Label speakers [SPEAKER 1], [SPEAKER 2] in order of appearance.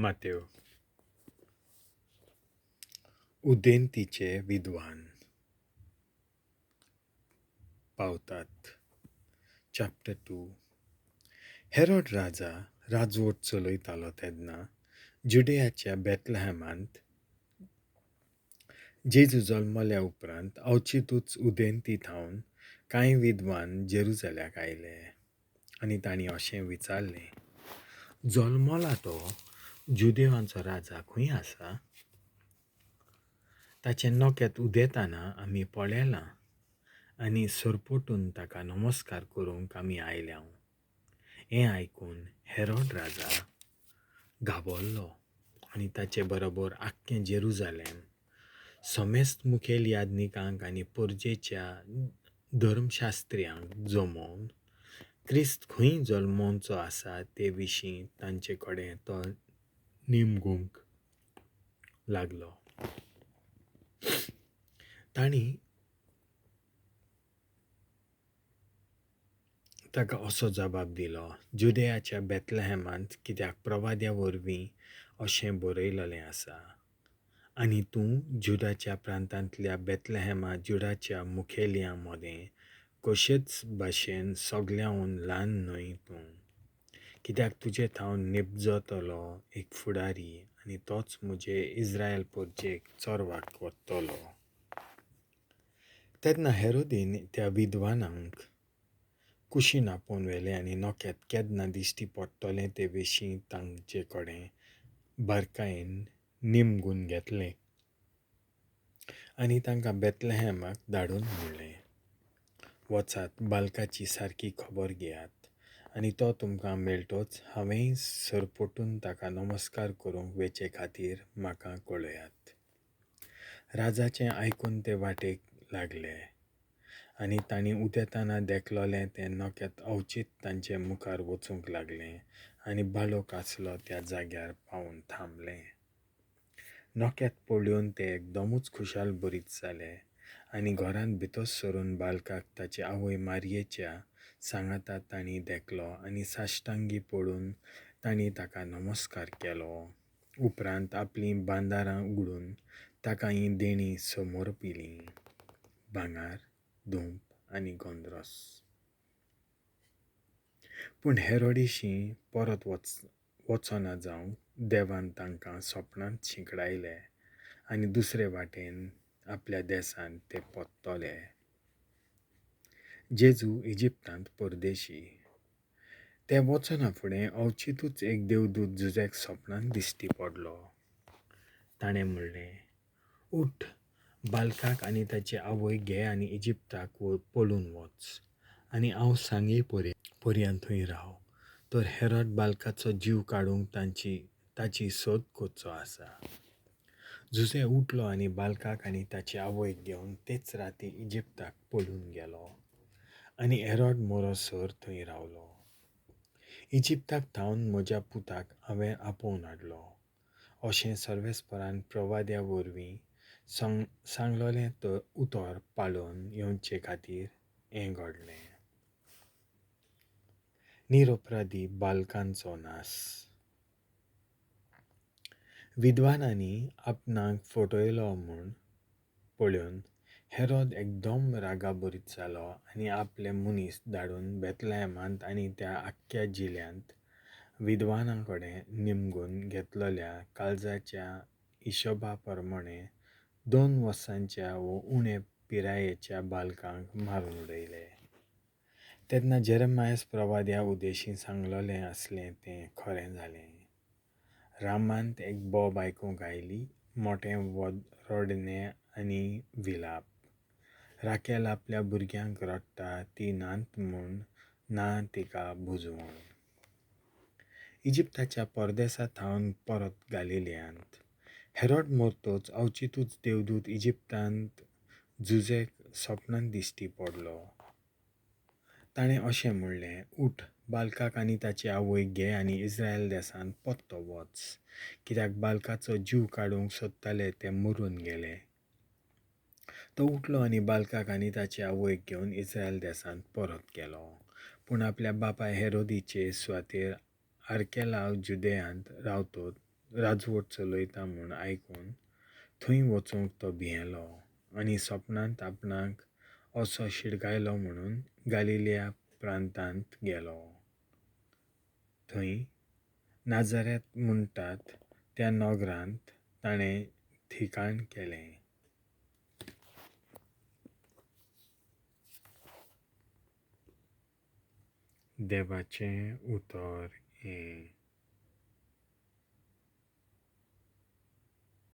[SPEAKER 1] मातेव. उदेंतीचे विद्वान पावतात. Chapter 2. Herod राजा राजवट चलयतालो तेन्ना जुडेयाच्या बेथलेहमांत जेजू जल्मल्या उपरांत अवचितूच उदेंती थावन कांय विद्वान जेरुजाल्याक आयले आनी तांणी अशें विचारलें, जल्मला तो जुदेवांचो राजा खंय आसा? ताचें नोकेत उदेताना आमी पळयलां आनी सरपटून ताका नमस्कार करूंक आमी आयल्याव. हें आयकून हेरोड राजा घाबरलो आनी ताचे बरोबर आख्खें जेरुजालेम समेस्त मुखेल याज्ञिकांक आनी परजेच्या धर्मशास्त्र्यांक जमोवन क्रिस्त खंय जल्मोवचो आसा ते विशीं तांचे कडेन तो निमगूंक लागलो. तांणी ताका असो जबाब दिलो, जुदेयाच्या बेथलेहमांत, कित्याक प्रवाद्या वरवीं अशें बरयलेलें आसा, आनी तूं जुडाच्या प्रांतांतल्या बेथलेहमा जुडाच्या मुखेलयां मदें कशेच भाशेन सगळ्यांहून ल्हान न्हय तूं, कित्याक तुजे थावन निपजतलो एक फुडारी आनी तोच म्हजे इस्रायल परजेक चरवाक व्हरतलो. तेन्ना हेरोदीन त्या विद्वानांक कुशीन आपोवन व्हेले आनी नोक्यात केन्ना दिश्टी पडटलें ते विशीं तांचे कडेन बारकायेन निमगून घेतलें आनी तांकां बेथलेहमाक धाडून म्हणलें, वचात, बालकाची सारकी खबर घेयात आनी तो तुमकां मेळटोच हांवेंय सरपटून ताका नमस्कार करूंक वेचे खातीर म्हाका कळयात. राजाचें आयकून ते वाटेक लागले आनी तांणी उदेताना देखलोलें तें नोक्यात अवचीत तांचे मुखार वचूंक लागलें आनी बालोक आसलो त्या जाग्यार पावून थांबलें. नोक्यात पळोवन ते एकदमूच खुशाल बरीत जाले आनी घरांत भितर सरून बालकाक ताचे आवय मारयेच्या सांगाता तांणी देखलो आनी साश्टांगी पडून तांणी ताका नमस्कार केलो. उपरांत आपलीं बांदारां उगडून ताका हीं देणीं समोर पिलीं, भांगर, धूप आनी गोंद्रोस. पूण हेरोडीशी परत वचना जावंक देवान तांकां सपनांत शिंकडायले आनी दुसरे वाटेन आपल्या देसांत ते परतले. जेजू इजिप्तांत परदेशी. ते वचना फुडें अवचितूच एक देवदूत जुझेक सपनांत दिश्टी पडलो. ताणें म्हणलें, उठ, बालकाक आनी ताची आवय घे आनी इजिप्ताक पळून वच आनी हांव सांगी पर्यंत थंय राव, तर हेरोड बालकाचो जीव काडूंक ताची सोद करचो आसा. जुझे उठलो आनी बालकाक आनी ताची आवयक घेवन तेच राती इजिप्ताक पळून गेलो आनी हेरोड मरोसर थंय रावलो. इजिप्ताक थावन म्हज्या पुताक हांवें आपोवन हाडलो अशें सर्वेस्परान प्रवाद्या वरवीं सांगलोलें उतर पाळून येवचे खातीर हें घडलें. निरपराधी बालकांचो नास. विद्वानांनी आपणाक फटयलो म्हूण पळोवन हेरोद एकदम रागाभरीत जालो आनी आपले मनीस धाडून बेथलेहमांत आनी त्या आख्ख्या जिल्ल्यांत विद्वानां कडेन निमगून घेतलेल्या काळजाच्या हिशोबा प्रमाणें 2 वर्सांच्या वो उणे पिरायेच्या बालकांक मारून उडयले. तेन्ना जेरेमायस प्रवाद्या उदेशी सांगलोलें आसलें तें खरें जालें. रामांत एक बोब आयकूंक आयली, मोटें रडणें आनी विलाप. राकेल आपल्या भुरग्यांक रडटा ती नात म्हूण ना तिका बुजवण. इजिप्ताच्या परदेसा थावन परत गालिलियांत हेरोड मरतोच अवचितूच देवदूत इजिप्तांत जुझेक सपनांत दिश्टी पडलो. ताणें अशें म्हणलें, उठ, बालकाक आनी ताची आवय घे आनी इस्रायल देसांत परतो वच, कित्याक बालकाचो जीव काडूंक सोदताले ते मरून गेले. तो उठलो आनी बालकाक आनी ताची आवयक घेवन इस्रायल देसांत परत गेलो. पूण आपल्या बापाय हेरोदीचे सुवातेर आर्केलाव जुदेयांत रावतो राजवट चलयता म्हूण आयकून थंय वचूंक तो भियेलो आनी सपनांत आपणाक असो शिडकायलो म्हणून गालिलिया प्रांतांत गेलो. थंय नाजारेत म्हणटात त्या नगरांत ताणें ठिकाण केलें. देवाचें उतर हें.